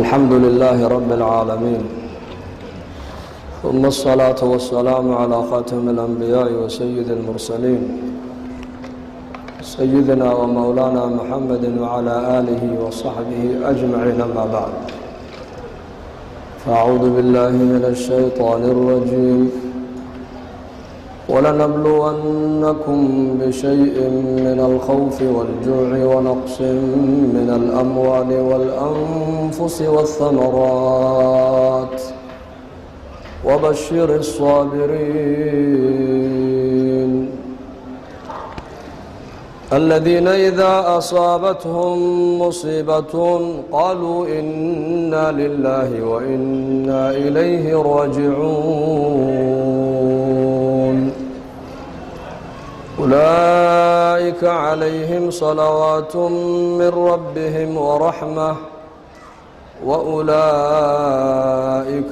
الحمد لله رب العالمين، ثم الصلاة والسلام على خاتم الأنبياء وسيد المرسلين، سيدنا ومولانا محمد وعلى آله وصحبه أجمعين. أما بعد، فأعوذ بالله من الشيطان الرجيم: ولنبلونكم بشيء من الخوف والجوع ونقص من الأموال والأنفس والثمرات وبشر الصابرين الذين إذا أصابتهم مصيبة قالوا إنا لله وإنا إليه راجعون، أولئك عليهم صلوات من ربهم ورحمة، وأولئك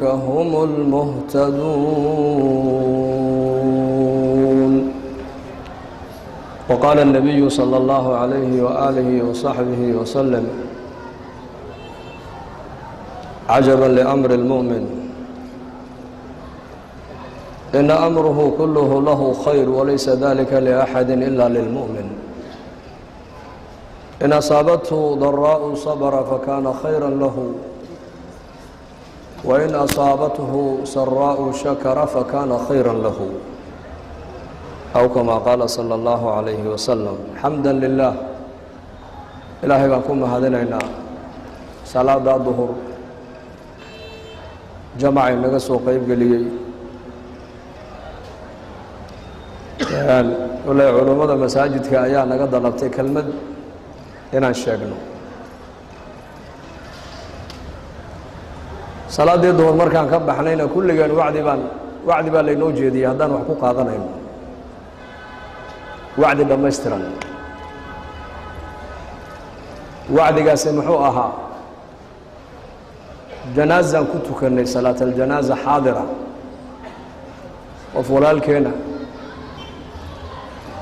هم المهتدون. وقال النبي صلى الله عليه وآله وصحبه وسلم: عجبا لأمر المؤمن، إن أمره كله له خير، وليس ذلك لأحد إلا للمؤمن. إن أصابته ضراء صبر فكان خيرا له، وإن أصابته سراء شكر فكان خيرا له، أو كما قال صلى الله عليه وسلم. حمدا لله، Ilaahay baan ku mahadinaynaa salaada duhur jamacay naga soo qeyb geliyey. Kole culummada masaajidka ayaa naga dalabtay kelmad inaan sheegno. Salaaddii duhur markaan ka baxnayna kulligeen wacdi baan wacdi baa laynoo jeediyey haddaan wax ku qaadanayno, wacdi dhammaystiran. Wacdigaasi muxuu ahaa? Janaazaan ku tukannay, salaat aljanaaza xaadira. Qof walaalkeena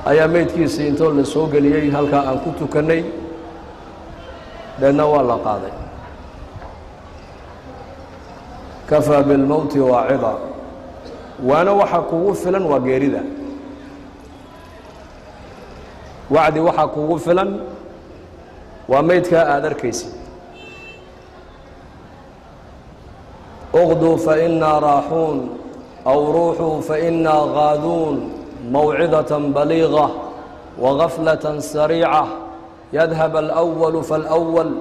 ayaa meydkiisii intoo la soo geliyey halkaa aan ku tukannay, deedna waa la qaaday. Kafaa bilmowti waacida, waana waxa kugu filan waa geerida. Wacdi waxaa kugu filan waa meydkaa aada arkaysid. Uqduu fainaa raaxuun aw ruuxuu fainaa gaaduun, mawcidaة baliiغة wagaflaة sariica, yadhab alأwalu faاlأwal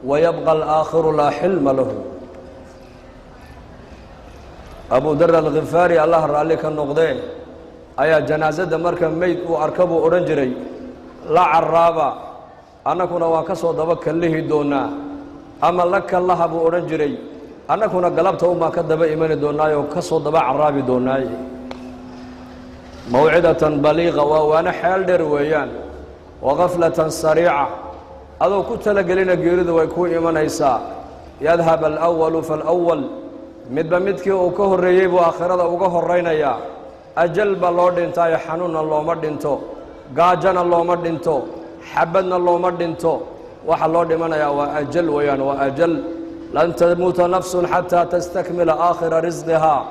wayabqa alآakhiru laa xilma lahu. Abu dar alkhifaari, Allah raalli ka noqdee, ayaa janaasada marka meyd uu arka buu odhan jiray: "La caraaba, annakuna waan ka soo daba kallihi doonaa," ama "la kallaha," buu odhan jiray, "annakuna galabta un baan ka daba imani doonaayoo ka soo daba caraabi doonaaye." Mawcidatan baliiqa waa waano xeel dheer weeyaan, wa gaflatan sariica, adoo ku talagelina geeridu way ku imanaysaa. Yadhab alأwalu faاlأwal, midba midkii uu ka horreeyey buu aakhirada uga horaynayaa. Ajal ba loo dhintaayo, xanuunna looma dhinto, gaajona looma dhinto, xabadna looma dhinto. Waxa loo dhimanayaa waa ajal weeyaan, waa ajal. Lan tamuuta nafsun xataa tastakmila aakhira risqihaa.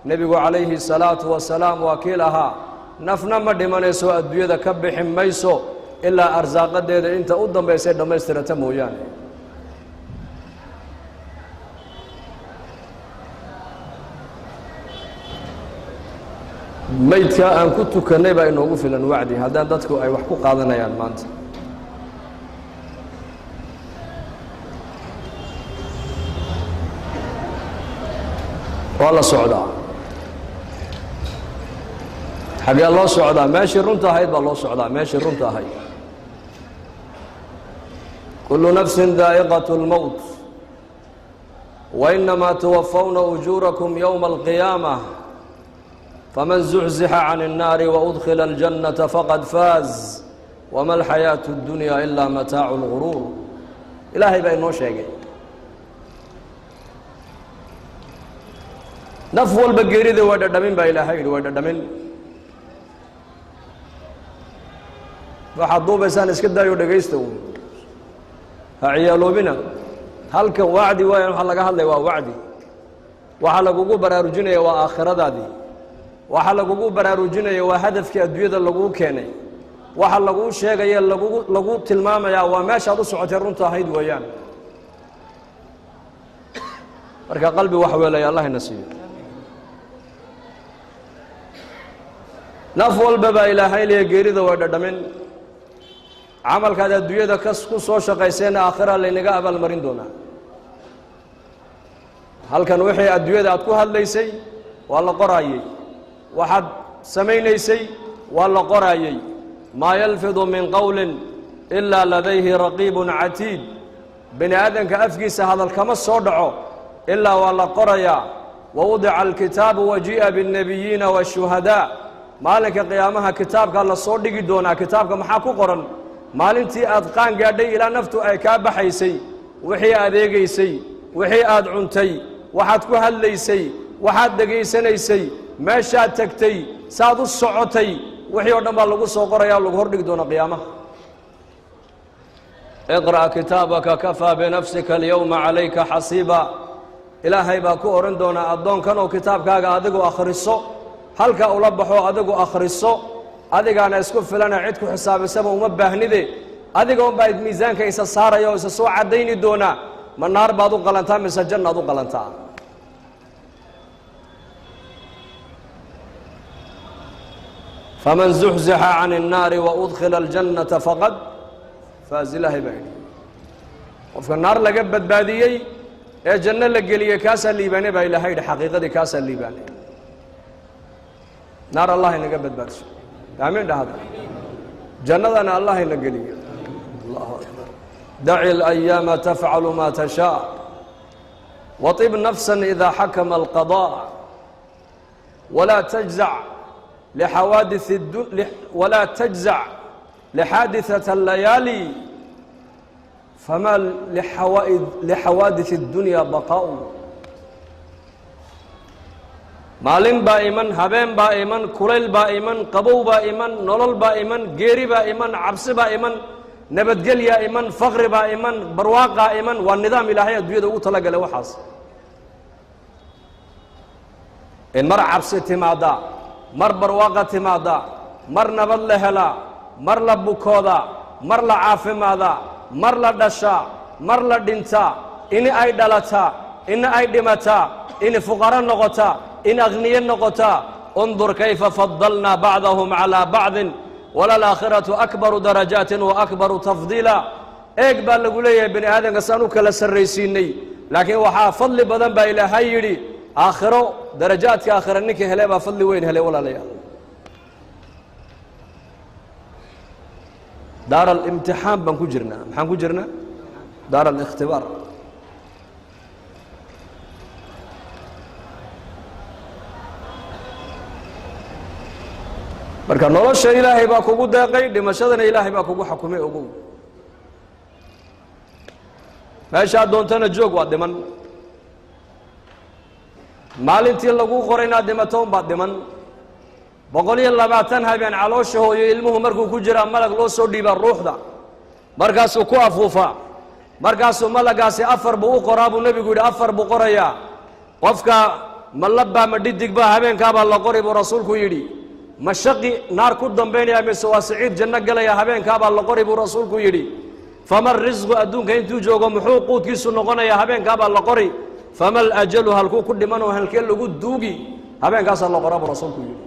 Nebigu calayhi salaatu wasalaam waa kii lahaa: nafna ma dhimanayso, adduunyada ka bixi mayso ilaa arsaaqadeeda inta u dambaysay dhammaystirata mooyaane. Maydkaa aan ku tukannay baa inoogu filan wacdi haddaan dadku ay wax ku qaadanayaan maanta. Waa la socdaa. Xagee loo socdaa? Meeshii runta ahayd baa loo socdaa, meeshii runta ahayd. Kullu nafsin daa'iqaة اlmowt wainamaa tuwafawna ujuurakum yowma alqiyaamة, faman zuxzixa can الnaari waudkhila اljannata faqad faaz, wama alxayaaةu اddunya ilaa mataacu اlguruur. Ilaahay baa inoo sheegay naf walba geerida waa dhadhamin baa Ilaahay yidhi, waa dhadhamin. Waxaad duubaysaan iska daayo, dhegaysta uun, ha ciyaaloobina. Halkan wacdi waayaan, waxaa laga hadlaya waa wacdi. Waxaa lagugu baraarujinaya waa aakhiradaadii. Waxaa lagugu baraarujinaya waa hadafkii adduunyada laguu keenay. Waxa laguu sheegaya, lagu tilmaamayaa waa meeshaad u socotay runta ahayd weeyaan. Marka qalbi wax weelaya Allah ina siiyo. Naf walba baa Ilaahay leeya geerida way dhadhamin. Camalkaad adduunyada ka ku soo shaqayseenna aakhira laynaga abaalmarin doonaa. Halkan wixii adduunyada aad ku hadlaysay waa la qoraayey, waxaad samaynaysay waa la qoraayey. Maa yalfidu min qowlin ilaa ladayhi raqiibun catiid. Bini aadamka afkiisa hadal kama soo dhaco ilaa waa la qorayaa. Wawudica alkitaabu wajii'a biاlnebiyiina waashuhadaa. Maalinka qiyaamaha kitaabkaa la soo dhigi doonaa. Kitaabka maxaa ku qoran? Maalintii aad qaan gaadhay ilaa naftu ay kaa baxaysay, wixii aad eegaysay, wixii aad cuntay, waxaad ku hadlaysay, waxaad dhegaysanaysay, meeshaad tagtay, saad u socotay, wixii oo dhan baa lagu soo qoraya, lagu hordhigi doona qiyaamaha. Iqra' kitaabaka kafaa binafsika alyowma calayka xasiiba. Ilaahay baa ku odhan doonaa addoonkan oo kitaabkaaga adigu akhriso, halka ula baxo adigu akhriso, adigaana isku filana, cid ku xisaabisaba uma baahnide. Adiga unbaa miisaanka isa saaraya oo isa soo caddayni doonaa. Ma naar baad u qalantaa mise jannaad u qalantaa? Faman zuxzixa can الnaari waudkhila اljannata faqad faaz. Ilaahay baa yidhi, qofka naar laga badbaadiyey ee janno la geliyey kaasaa liibaane baa Ilahay yidhi. Xaqiiqadii kaasaa liibaane. Naar Allah inaga badbaadiso, aamiin dhahada. Jannadana Allah ina geliyo. Allahu akbar. Daci اlayaama tafcalu ma tashaa waطib nafsa ida xakama alqaضاء walaa tajzac lxawaadiث walaa tajzac lxaadiثaة اllayaali, fama lixawaadiث اddunya baqaa'u. Maalin baa iman, habeen baa iman, kulayl baa iman, qabow baa iman, nolol baa iman, geeri baa iman, cabsi baa iman, nabadgelyaa iman, faqri baa iman, barwaaqaa iman. Waa nidaam Ilaahay adduunyada ugu talagalay waxaas, in mar cabsi timaaddaa, mar barwaaqa timaaddaa, mar nabad la helaa, mar la bukoodaa, mar la caafimaadaa, mar la dhashaa, mar la dhintaa, in ay dhalataa, in ay dhimataa, in fuqaro noqotaa, in akhniye noqotaa. Undur kayfa fadalnaa bacdahum calaa bacdin walalaakhiratu akbaru darajaatin wa akbaru tafdiila. Eeg baa lagu leeyahay bini aadamka saan u kala sarraysiinay, laakiin waxaa fadli badan baa Ilaahay yidhi aakhiro. Darajaadka aakhiro ninka hele baa fadli weyn helay. Walaalayaal, daar alimtixaan baan ku jirnaa. Maxaan ku jirnaa? Daar alikhtibaar. Marka nolosha Ilaahay baa kugu deeqay, dhimashadana Ilaahay baa kugu xakumay. Ogow, meeshaad doontana joog, waa dhiman. Maalintii laguu qoray inaad dhimato unbaad dhiman. 120 habeen caloosha hooyo ilmuhu markuu ku jiraa malag loo soo dhiibaa ruuxda, markaasuu ku afuufaa. Markaasuu malagaasi afar buu u qoraa buu Nebigu yidhi. Afar buu qorayaa qofka: ma labbaa, ma dhidig baa, habeenkaabaa la qori buu Rasuulku yidhi. Ma shaqi naar ku dambaynaya mise waa siciid janno galaya, habeenkaabaa la qori buu Rasuulku yidhi. Fama risqu, adduunka intuu joogo muxuu quudkiisu noqonayaa, habeenkaabaa la qori. Fama alajalu, halkuu ku dhimanoo halkee lagu duugi, habeenkaasaa la qoraa buu Rasuulku yidhi.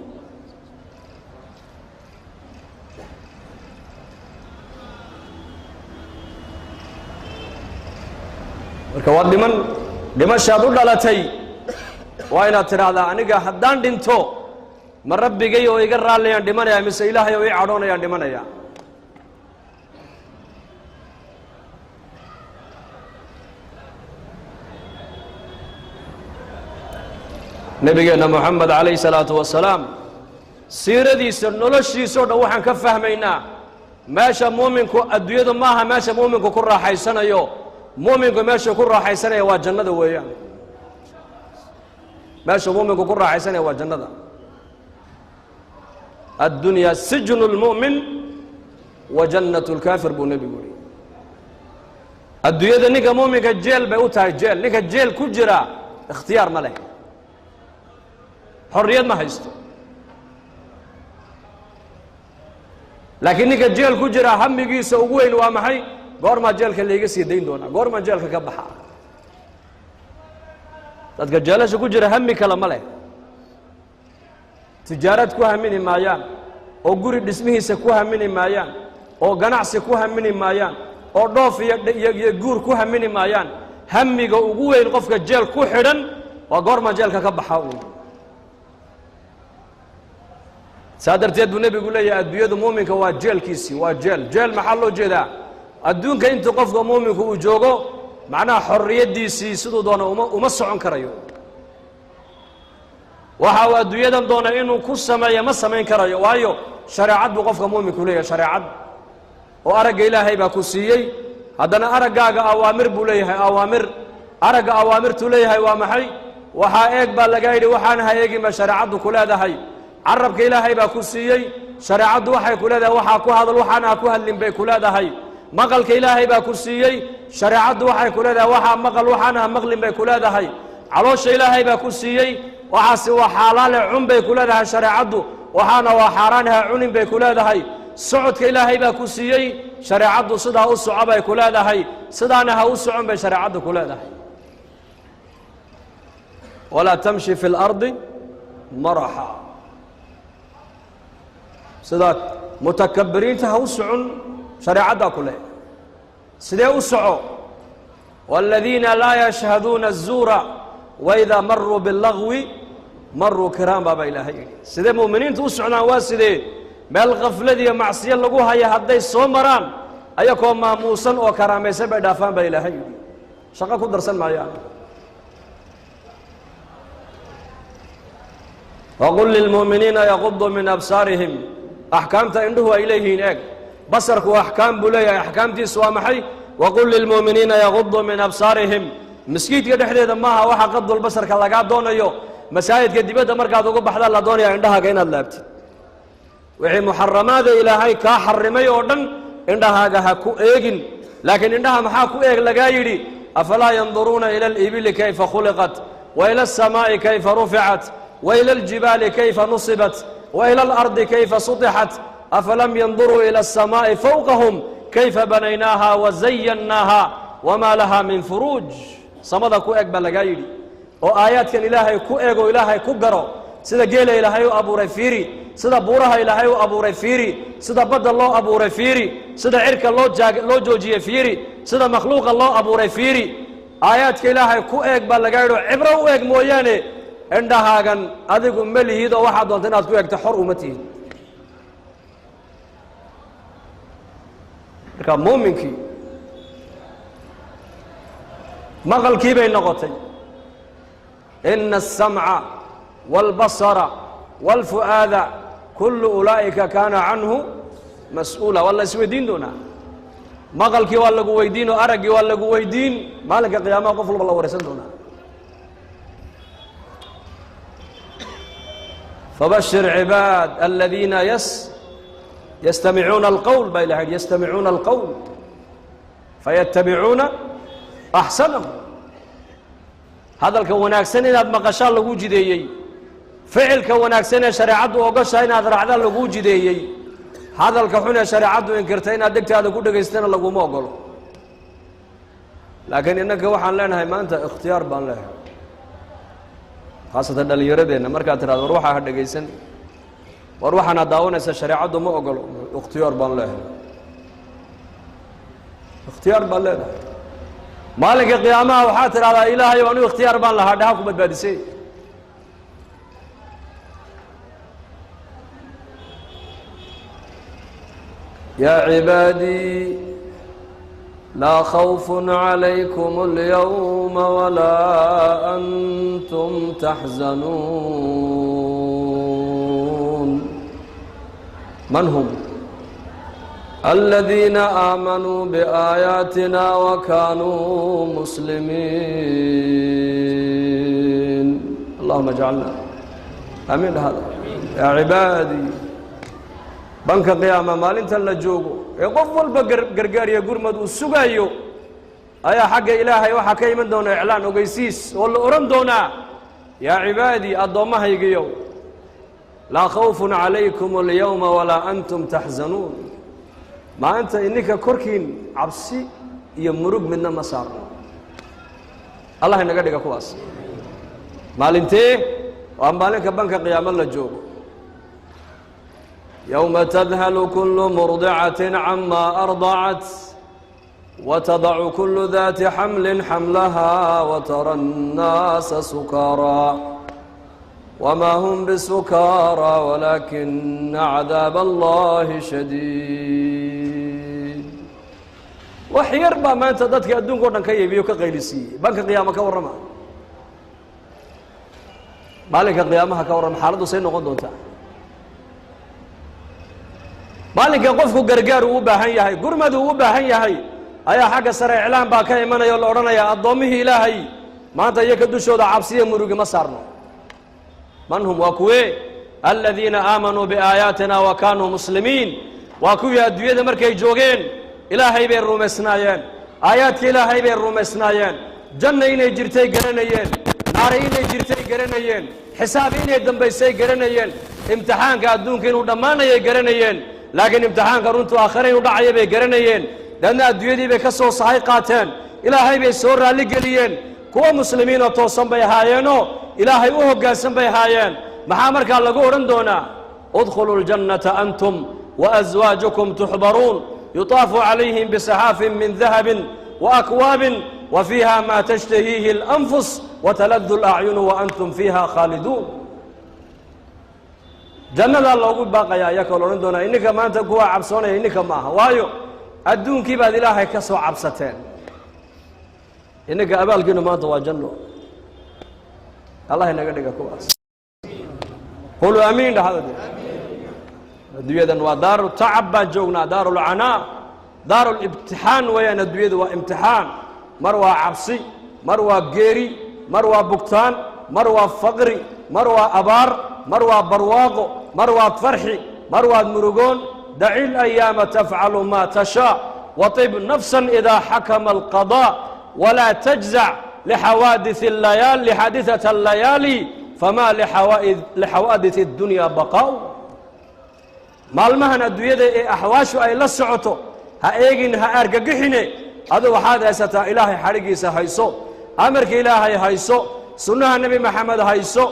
Marka waa dhiman, dhimashaad u dhalatay. Waa inaad tidhaahdaa, aniga haddaan dhinto, ma Rabbigay oo iga raallayaan dhimanaya mise Ilaahay oo ii cadhoonayaan dhimanaya? Nebigeenna Moxamed calayhi salaatu wasalaam siiradiisa, noloshiisa o dhan waxaan ka fahmaynaa meesha muuminku, adduunyadu maaha meesha muuminku ku raaxaysanayo. Muuminku meesha ku raaxaysanaya waa jannada weeyaan. Meesha muuminku ku raaxaysanaya waa jannada. Addunyaa sijnu اlmu'min wa jannat اlkaafir buu Nebigu yihi. Adduunyada ninka muuminka jeel bay u tahay. Jeel, ninka jeel ku jira ikhtiyaar ma leh, xorriyad ma haysto. Laakiin ninka jeel ku jira hamigiisa ugu weyn waa maxay? Goormaa jeelka laiga sii dayn doonaa? Goormaa jeelka ka baxa? Dadka jeelasha ku jira hami kale ma leh. Tijaarad ku hamini maayaan, oo guri dhismihiisa ku hamini maayaan, oo ganacsi ku hamini maayaan, oo dhoof iyo guur ku hamini maayaan. Hamiga ugu weyn qofka jeel ku xidhan waa goormaa jeelka ka baxa uun. Saa darteed buu nebigu leeyahay, adduunyadu muuminka waa jeelkiisii, waa jeel. Jeel maxaa loo jeedaa? Adduunka intuu qofka muuminku uu joogo, macnaha xorriyaddiisii siduu doono uma socon karayo. Waxa uu adduunyadan doona inuu ku sameeyo ma samayn karayo, waayo shareecad buu qofka muuminku leeyahay. Shareecad oo aragga Ilaahay baa ku siiyey, haddana araggaaga awaamir buu leeyahay. Awaamir aragga awaamirtuu leeyahay waa maxay? Waxaa eeg baa lagaa yidhi, waxaan ha eegin ba shareecaddu ku leedahay. Carabka Ilaahay baa ku siiyey, shareecaddu waxay ku leedahay waxaa ku hadal, waxaana ha ku hadlin bay ku leedahay. Maqalka Ilaahay baa ku siiyey, shareecaddu waxay ku leedahay waxaa maqal, waxaana ha maqlin bay ku leedahay. Caloosha Ilaahay baa ku siiyey, waxaasi waa xaalaale cun bay ku leedahay shareecaddu, waxaana waa xaaraan ha cunin bay ku leedahay. Socodka Ilaahay baa ku siiyey, shareecaddu sidaa u soco bay ku leedahay, sidaana ha u socon bay shareecaddu ku leedahay. Walaa tamshi fi اlardi maraxa, sidaa mutakabiriinta ha u socon shareecaddaa ku leh. Sidee u soco? Wاladiina laa yashhaduuna الzuura waidaa maruu biاlagwi maruu kiraan baabaa Ilaahay yidhi. Sidee mu'miniintu u socdaan? Waa sidee? Meel khafladiiyo macsiyo lagu haya hadday soo maraan, ayakoo maamuusan oo karaamaysan bay dhaafaan baa Ilaahay yidhi. Shaqo ku darsan maayaan. Waqul lilmu'miniina yaquduu min absaarihim. Axkaamta indhuhu ay leeyihiin eeg. Basarku axkaam buu leeyahay. Axkaamtiisu waa maxay? Waqul lilmu'miniina yaquduu min absaarihim. Maskiidka dhexdeeda maaha waxa qadul basarka lagaa doonayo. Masaajidka dibadda markaad ugu baxdaa la doonaya indhahaaga inaad laabtid. Wixii muxaramaada Ilaahay kaa xarimay oo dhan indhahaaga ha ku eegin. Laakiin indhaha maxaa ku eeg lagaa yidhi? Afalaa yanduruuna ila alibili kayfa khuliqat, wa ila alsamaa'i kayfa ruficat, wa ila aljibaali kayfa nusibat, wa ila alardi kayfa sutixat, afalam yanduruu ila alsamaa'i fawqahum kayfa banaynaaha wazayannaaha wamaa laha min furuuj. Samada ku eg baa lagaa yidhi, oo aayaadkan Ilaahay ku eego, Ilaahay ku garo. Sida geela Ilaahay u abuuray fiiri, sida buuraha Ilaahay u abuuray fiiri, sida badda loo abuuray fiiri, sida cirka loo joojiyey fiiri, sida makhluuqa loo abuuray fiiri. Aayaadka Ilaahay ku eeg baa lagaa yidhi, oo cibro u eeg mooyaane indhahaagan adigu ma lihid oo waxaad doonta inaad ku eegto xor uma tihid. Marka muuminkii maqalkii bay noqotay. Ina aلsamca wاlbasara wاlfu'aada kulu ulaa'ika kaana canhu mas-uula. Waa la isweydiin doonaa. Maqalkii waa lagu weydiin oo araggii waa lagu weydiin maalinka qiyaamaha, qof walba la waraysan doonaa. Fabashir cibaad aladiina yastamicuuna alqowl baa ilah yidhi, yastamicuuna alqowl fayatabicuuna axsanahu. Hadalka wanaagsan inaad maqashaa lagu jideeyey, ficilka wanaagsan ee shareecaddu ogoshaa inaad raacdaa laguu jideeyey, hadalka xun ee shareecaddu inkirta inaad degtaada ku dhegaystana laguma ogolo. Laakiin innanka waxaan leenahay maanta ikhtiyaar baan leenahay, khaasatan dhallinyaradeenna. Markaad tidhahdo war waxaa ha dhegaysan, war waxaana daawanaysa shareecaddu ma ogolo, ikhtiyaar baan leehay, ikhtiyaar baan leenahay. Maalinka qiyaamaha waxaad tidhahdaa Ilaahayow anigu ikhtiyaar baan lahaa, dhaha ku badbaadisay. Yaa cibaadii laa khawfun calaykum اlyawma walaa antum taxzanuun. Man hum? aladiina aamanuu biaayaatina wakanuu muslimiin. Allahuma jcalna aamiin. Dhahada yaa cibaadii, banka qiyaama maalintan la joogo ee qof walba gargaar iyo gurmad uu sugaayo, Ayaa xagga Ilaahay waxaa ka iman doona iclaan, ogeysiis, oo la odhan doonaa: "Yaa cibaadii, addoommahaygiyow, laa khawfun calaykum alyowma walaa antum taxzanuun." Maanta ininka korkiin cabsi iyo murug midna ma saarno. Allah inaga dhiga kuwaas. Maalintee? Waa maalinka banka qiyaamo la joogo. Yowma tadhalu kulu murdicatin cama ardacat watadacu kulu daati xamlin xamlaha watara annaasa sukaaraa wmaa hum bisukaara walaakina cadaab allahi shadiid. Wax yar baa maanta dadka adduunka o dhan ka yeebiyo, ka qaylisiiyey. Banka qiyaama ka warrama, maalinka qiyaamaha ka warrama, xaaladdu say noqon doontaa? Maalinka qofku gargaar uu u baahan yahay, gurmad uu u baahan yahay, ayaa xagga sare iclaan baa ka imanaya o la odhanaya: "Addoommihii Ilaahay, maanta iyoka dushooda cabsiya murugi ma saarno." Man hum? Waa kuwee? Aladiina aamanuu biaayaatina wa kaanuu muslimiin. Waa kuwii adduunyada markay joogeen Ilaahay bay rumaysnaayeen, aayaadka Ilaahay bay rumaysnaayeen, janna inay jirtay garanayeen, naari inay jirtay garanayeen, xisaab inay dambaysay garanayeen, imtixaanka adduunka inuu dhammaanayay garanayeen, laakiin imtixaanka runtu aakhare inuu dhacaya bay garanayeen. Deedna adduunyadii bay ka soo sahay qaateen, Ilaahay bay soo raalligeliyeen. Kuwa muslimiinoo toosan bay ahaayeenoo Ilaahay u hoggaansan bay ahaayeen. Maxaa markaa lagu odhan doonaa? "Udkhuluu ljannata antum waaswaajukum tuxbaruun, yutaafu calayhim bisaxaafin min dahabin waakwaabin wa fiiha ma tashtahiihi اlanfus wataladu اlacyunu waantum fiiha khaaliduun." Jannadaa loogu baaqaya ayaa koo la odhan doonaa: "Ininka maanta kuwaa cabsoonaya ininka ma aha, waayo adduunkii baad Ilaahay ka soo cabsateen. Ininka abaalkiinu maanta waa janno." Allah inaga dhiga kuwaas. Quluu amiin dhahda. Adduunyadan waa daaru tacab baan joognaa, daaru lcanaa, daaru libtixaan weeyaan. Adduunyadu waa imtixaan. Mar waa cabsi, mar waa geeri, mar waa bugtaan, mar waa faqri, mar waa abaar, mar waa barwaaqo, mar waad farxi, mar waad murugoon. Daci layaama tafcalu maa tashaa waطib nafsa idaa xakama alqaضاء walaa tajzac lixawaadiث اlayaal lixaadiثaة اllayaali fama lixawaadiث اddunya baqaa'u. Maalmahan adduunyada ee axwaashu ay la socoto ha eegin, ha argagixine. Adu waxaad haysataa Ilaahay xadhiggiisa hayso, amarka Ilaahay hayso, sunnaha Nebi Maxamed hayso.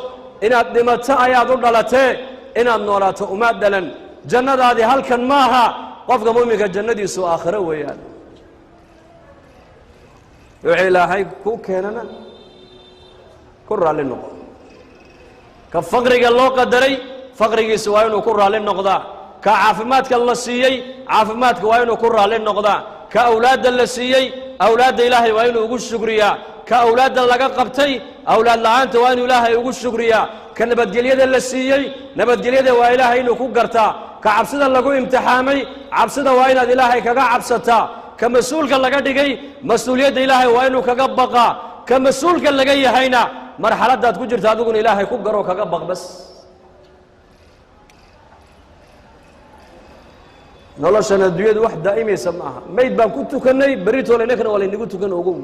Inaad dhimato ayaad u dhalatee, inaad noolaato umaad dhalan. Jannadaadii halkan maaha. Qofka mu'minka jannadiisu aakhiro weeyaan. Wuxuu Ilaahay ku keenana ku raalli noqo. Ka faqriga loo qadaray, faqrigiisa waa inuu ku raalli noqdaa. Ka caafimaadka la siiyey, caafimaadka waa inuu ku raalli noqdaa. Ka awlaadda la siiyey, awlaadda Ilaahay waa inuu ugu shukriyaa. Ka awlaadda laga qabtay, awlaad la'aanta waa inuu Ilaahay ugu shukriyaa. Ka nabadgelyada la siiyey, nabadgelyada waa Ilaahay inuu ku gartaa. Ka cabsida lagu imtixaamay, cabsida waa inaad Ilaahay kaga cabsataa. Ka mas-uulka laga dhigay, mas-uuliyadda Ilaahay waa inuu kaga baqaa. Ka mas-uulka laga yahayna, marxaladdaad ku jirta adiguna Ilaahay ku garoo, kaga baq bas. Noloshan adduunyadu wax daa'imaysa ma aha. Mayd baan ku tukannay, beritoole innakana waa laynagu tukan, ogow.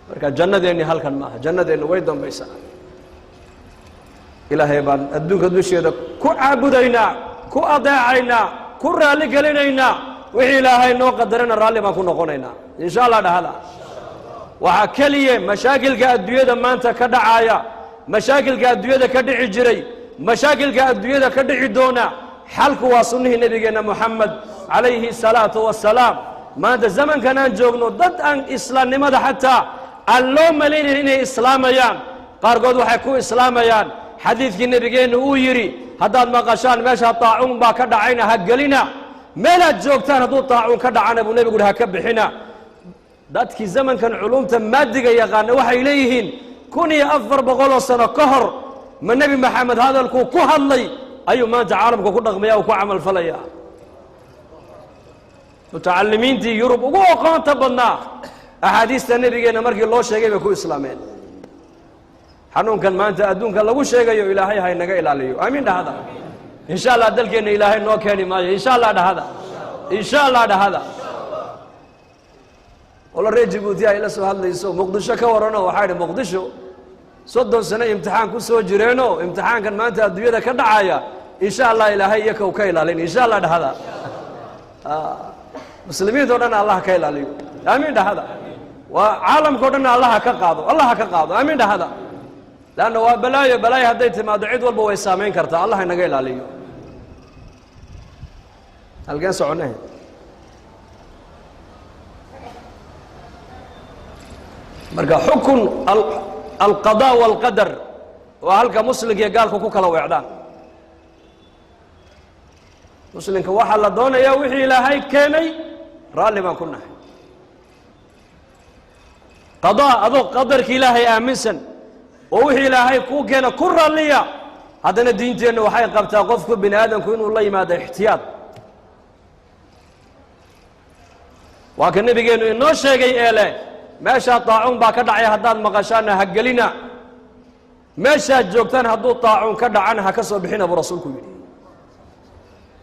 Marka jannadeenni halkan maaha, jannadeennu way dambaysaa. Ilaahay baan adduunka dusheeda ku caabudaynaa, ku adeecaynaa, ku raalli gelinaynaa. Wixii Ilaahay noo qadarana raalli baan ku noqonaynaa, insha Allah dhahada. Waxaa keliya mashaakilka adduunyada maanta ka dhacaaya, mashaakilka adduunyada ka dhici jiray, mashaakilka adduunyada ka dhici doona, xalku waa sunnihii nebigeenna Moxamed calayhi salaatu wasalaam. Maanta zamankan aan joogno, dad aan islaamnimada xataa aan loo malaynayn inay islaamayaan, qaarkood waxay ku islaamayaan xadiidkii nebigeennu uu yidhi: "Haddaad maqashaan meesha taacuun baa ka dhacayna, ha gelina. Meelaad joogtaan hadduu taacuun ka dhacana," buu nebigu uhi, "ha ka bixina." Dadkii zamankan culumta maadiga yaqaana waxay leeyihiin: 1400 sano ka hor ma Nebi Maxamed hadalkuu ku hadlay ayuu maanta caalamka ku dhaqmaya, uu ku camalfalaya? Mutacalimiintii Yurub ugu aqoonta badnaa, axaadiista nebigeenna markii loo sheegay bay ku islaameen. Xanuunkan maanta adduunka lagu sheegayo, Ilaahay ha inaga ilaaliyo. Aamiin dhahada. Insha Allah dalkeenna Ilaahay noo keeni maayo, insha Allah dhahada, insha Allah dhahada. Oo la reer Jabuuti ay la soo hadlayso, Muqdisho ka warano. Waxaa idhi, Muqdisho 30 sano imtixaan ku soo jireenoo, imtixaankan maanta adduunyada ka dhacaya, insha Allah Ilaahay iyakow ka ilaalin. Insha Allah dhahada. Muslimiinta o dhan Allah ka ilaaliyo, aamiin dhahada. Waa caalamka o dhanna Allaha ka qaado, Allaha ka qaado, aamiin dhahada. Leanna waa balaayo, balaayo hadday timaado cid walba way saamayn kartaa. Allah inaga ilaaliyo. Halkeen soconay? Marka xukun alqadaa walqadar waa halka muslimka iyo gaalku ku kala weecdaan. Muslimka waxaa la doonayaa wixii Ilaahay keenay raalli baan ku nahay. Qadaa adoo qadarki Ilaahay aaminsan oo wixii Ilaahay kuu keena ku raalliya, haddana diinteennu waxay qabtaa qofku bini aadamku inuu la yimaado ixtiyaad. Waa ka nebigeennu inoo sheegay ee leh, meeshaa daacuun baa ka dhacay haddaad maqashaanna ha gelina, meeshaad joogtaan hadduu daacuun ka dhacana ha ka soo bixina, buu rasuulku yidhi.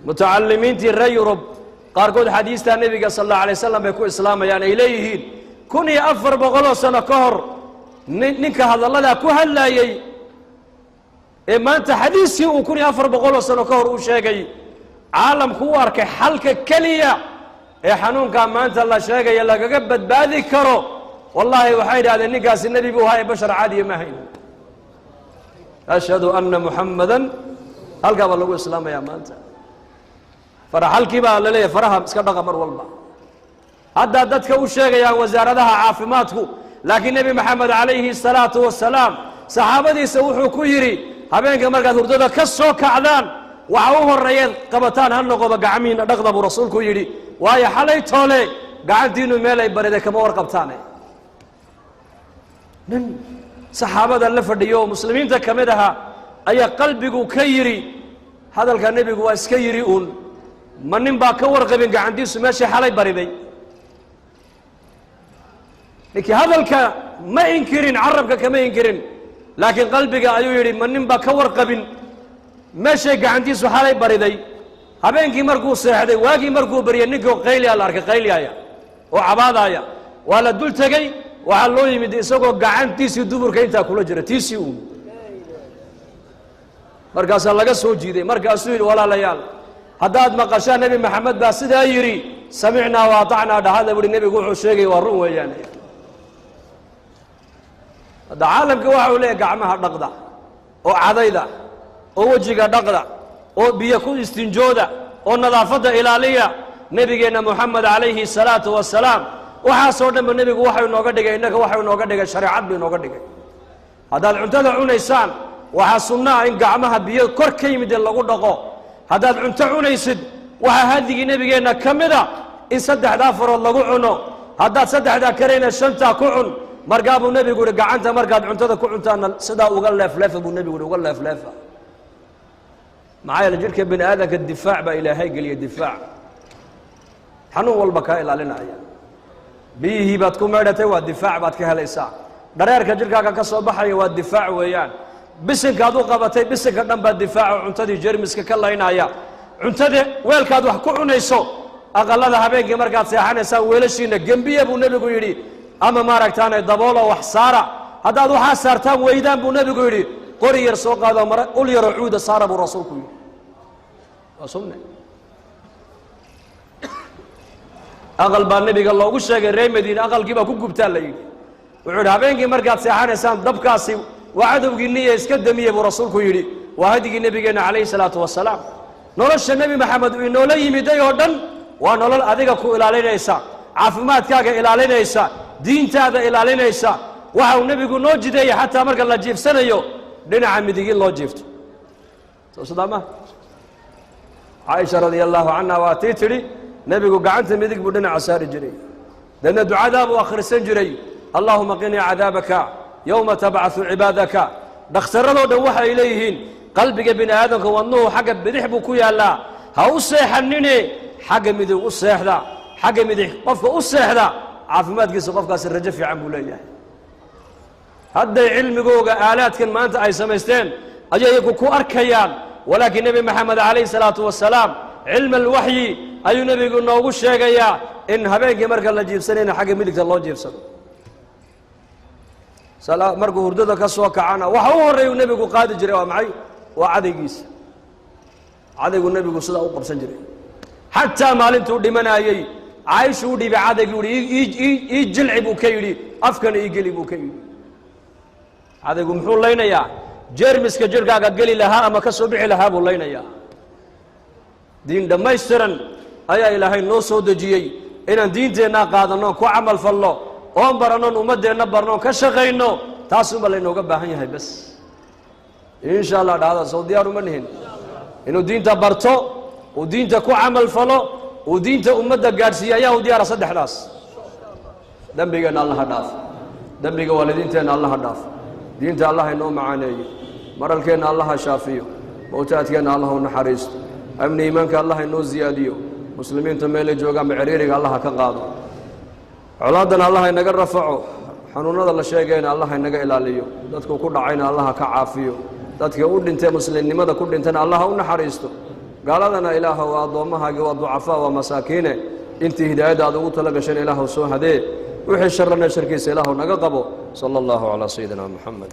Mutacalimiintii reer Yurub qaarkood xadiistaa nebiga sal allahu alay wasalam bay ku islaamayaan. Ay leeyihiin 1400 sano ka hor ninka hadalladaa ku hadlaayey ee maanta xadiiskii uu 1400 sano ka hor uu sheegay caalamku u arkay xalka keliya ee xanuunkaa maanta la sheegaya lagaga badbaadi karo. Wallaahi waxay idhahdeen, ninkaasi nebi buu ahaa ee bashar caadiya ma ahayn. Ashhadu anna Muxammadan, halkaa baa lagu islaamayaa maanta. Faraxalkii baa la leeyahay, faraha iska dhaqa mar walba, haddaa dadka u sheegayaan wasaaradaha caafimaadku. Laakiin Nebi Maxamed calayhi الsalaatu wasalaam saxaabadiisa wuxuu ku yidhi, habeenka markaad hurdada ka soo kacdaan, waxa u horeeyeed qabataan ha noqoba gacmihiina dhaqda, buu rasuulku yidhi. Waayo xalay toole gacantiinu meel ay bariday kama warqabtaane. Nin saxaabada la fadhiyo oo muslimiinta ka mid ahaa ayaa qalbigu ka yidhi, hadalka nebigu waa iska yidhi uun, ma nin baa ka warqabin gacantiisu meeshii xalay bariday? Ninkii hadalka ma inkirin, carabka kama inkirin, laakiin qalbiga ayuu yidhi, ma nin baa ka warqabin meeshay gacantiisu xalay bariday? Habeenkii markuu seexday, waagii markuu baryay, ninkii qayliya la arkay, qayliyaaya oo cabaadaaya. Waa la dul tegey, waxaa loo yimid isagoo gacantiisii duburka intaa kula jira, tiisii uun. Markaasaa laga soo jiiday. Markaasuu yidhi, walaalayaal, haddaad maqashaan Nebi Maxamed baa sidaa yidhi, samicnaa wa atacnaa dhahada, buuhi. Nebigu wuxuu sheegay waa run weeyaan. Hadda caalamka waxa uu leeyahy gacmaha dhaqda oo cadayda oo wejiga dhaqda oo biyo ku istinjooda oo nadaafadda ilaaliya. Nebigeenna Moxamed calayhi salaatu wasalaam waxaasoo dhanba nebigu waxau inooga dhigay, innaga waxau inooga dhigay shareecad buu inooga dhigay. Haddaad cuntada cunaysaan, waxaa sunno ah in gacmaha biyo kor ka yimid ee lagu dhaqo. Haddaad cunto cunaysid, waxaa hadigii nebigeenna ka mida in saddexdaa farood lagu cuno. Haddaad saddexdaa karayna, shantaa ku cun. Markaa buu nebigu yihi, gacanta markaad cuntada ku cuntaanna sidaa uga leefleefa, buu nebigu yihi, uga leefleefa. Maxaa yeele jidhka bini aadamka difaac baa Ilaahay geliya, difaac xanuun walba kaa ilaalinaya. Biyihii baad ku maydhatay, waa difaac baad ka helaysaa. Dhareerka jidhkaaga ka soo baxaya waa difaac weeyaan. Bisinkaad u qabatay, bisinka dhan baa difaaco cuntadii jermiska ka laynaya. Cuntada weelkaad wax ku cunayso, aqalada habeenkii markaad seexanaysaan weelashiina gembiya, buu nebigu yidhi, ama maaragtaane daboolo wax saara. Haddaad waxaa saartaan weydaan, buu nebigu yidhi, qori yar soo qaado, mara ul yaroo cuuda saara, buu rasuulku yidhi. Waa sunne. Aqal baa nebiga loogu sheegay reer Madiine, aqalkii baa ku gubtaa la yidhi. Wuxuu yidhi, habeenkii markaad seexanaysaan dabkaasi waa cadowgiinniya, iska damiye, buu rasuulku yidhi. Waa hadigii nebigeenna calayhi salaatu wasalaam. Nolosha Nebi Maxamed uu inoola yimiday oo dhan waa nolol adiga ku ilaalinaysa, caafimaadkaaga ilaalinaysa, diintaada ilaalinaysa. Waxa uu nebigu noo jideeyey xataa marka la jiifsanayo dhinaca midig in loo jiifto. Soo sidaa ma? Caaisha radia allahu canha waa tii tidhi, nebigu gacanta midig buu dhinaca saari jiray, deedna ducadaa buu akhrisan jiray, allahuma qinii cadaabaka yowma tabcaثu cibaadaka. Dhakhtarradoo dhan waxay leeyihiin qalbiga bini aadamka wadnuhu xagga bidix buu ku yaallaa. Ha u seexanine, xagga midig u seexda. Xagga midig qofka u seexda, caafimaadkiisa qofkaasi rajo fiican buu leeyahay. Hadday cilmigooga aalaadkan maanta ay samaysteen ayay iyagu ku arkayaan, walaakiin Nebi Maxamed calayhi salaatu wasalaam cilma alwaxyi ayuu nebigu noogu sheegayaa. In habeenkii marka la jiibsanayna xagga midigta loo jiibsado. Markuu hurdada ka soo kacana, waxa u horreeyuu nebigu qaadi jiray waa maxay? Waa cadaygiisa. Cadaygu nebigu sidaa u qabsan jiray. Xataa maalintuu dhimanaayey, Caaishu u dhiibay cadaygii, uhi: "Ii jilci," buu ka yidhi, "afkana ii geli," buu ka yidhi. Cadaygu muxuu laynayaa? Jeermiska jirhkaaga geli lahaa ama ka soo bixi lahaa buu laynayaa. Diin dhammaystiran ayaa Ilaahay noo soo dejiyey. Inaan diinteennaa qaadanno, ku camal falno, oon barannoon, ummaddeenna barnoon, ka shaqayno, taasunbaa laynooga baahan yahay bas. Insha Allah dhahda, soo diyaar uma nihin inuu diinta barto, uu diinta ku camal falo, uu diinta ummadda gaadhsiiye? Ayaa u diyaara saddexdaas? Dembigeenna Allaha dhaaf, dembiga waalidiinteenna Allaha dhaaf, diinta Allah inoo macaaneeyo, maralkeenna Allaha shaafiyo, mowtaadkeenna Allah u naxariisto, amni iimaanka Allah inoo ziyaadiyo, muslimiinta meelay joogaanba ciriiriga Allaha ka qaado, colaaddana Allah inaga rafaco, xanuunada la sheegayna Allah inaga ilaaliyo, dadku ku dhacayna Allaha ka caafiyo, dadkii u dhintay muslimnimada ku dhintayna Allaha u naxariisto. Gaaladana, Ilaaha, waa addoommahaagii, waa ducafaa, waa masaakiine. Intii hidaayadda aad ugu tala gasheen, Ilaahu soo hadee. Wixii sharana sharkiisa Ilaahu naga qabo. Sala allahu calaa sayidina Moxamed.